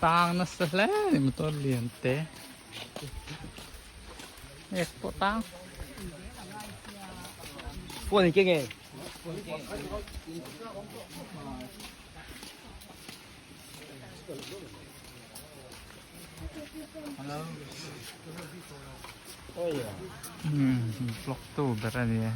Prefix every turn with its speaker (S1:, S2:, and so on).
S1: Tang nasa hle a ni motor lian te ek pawh tang. Vlog tu ber a ni e.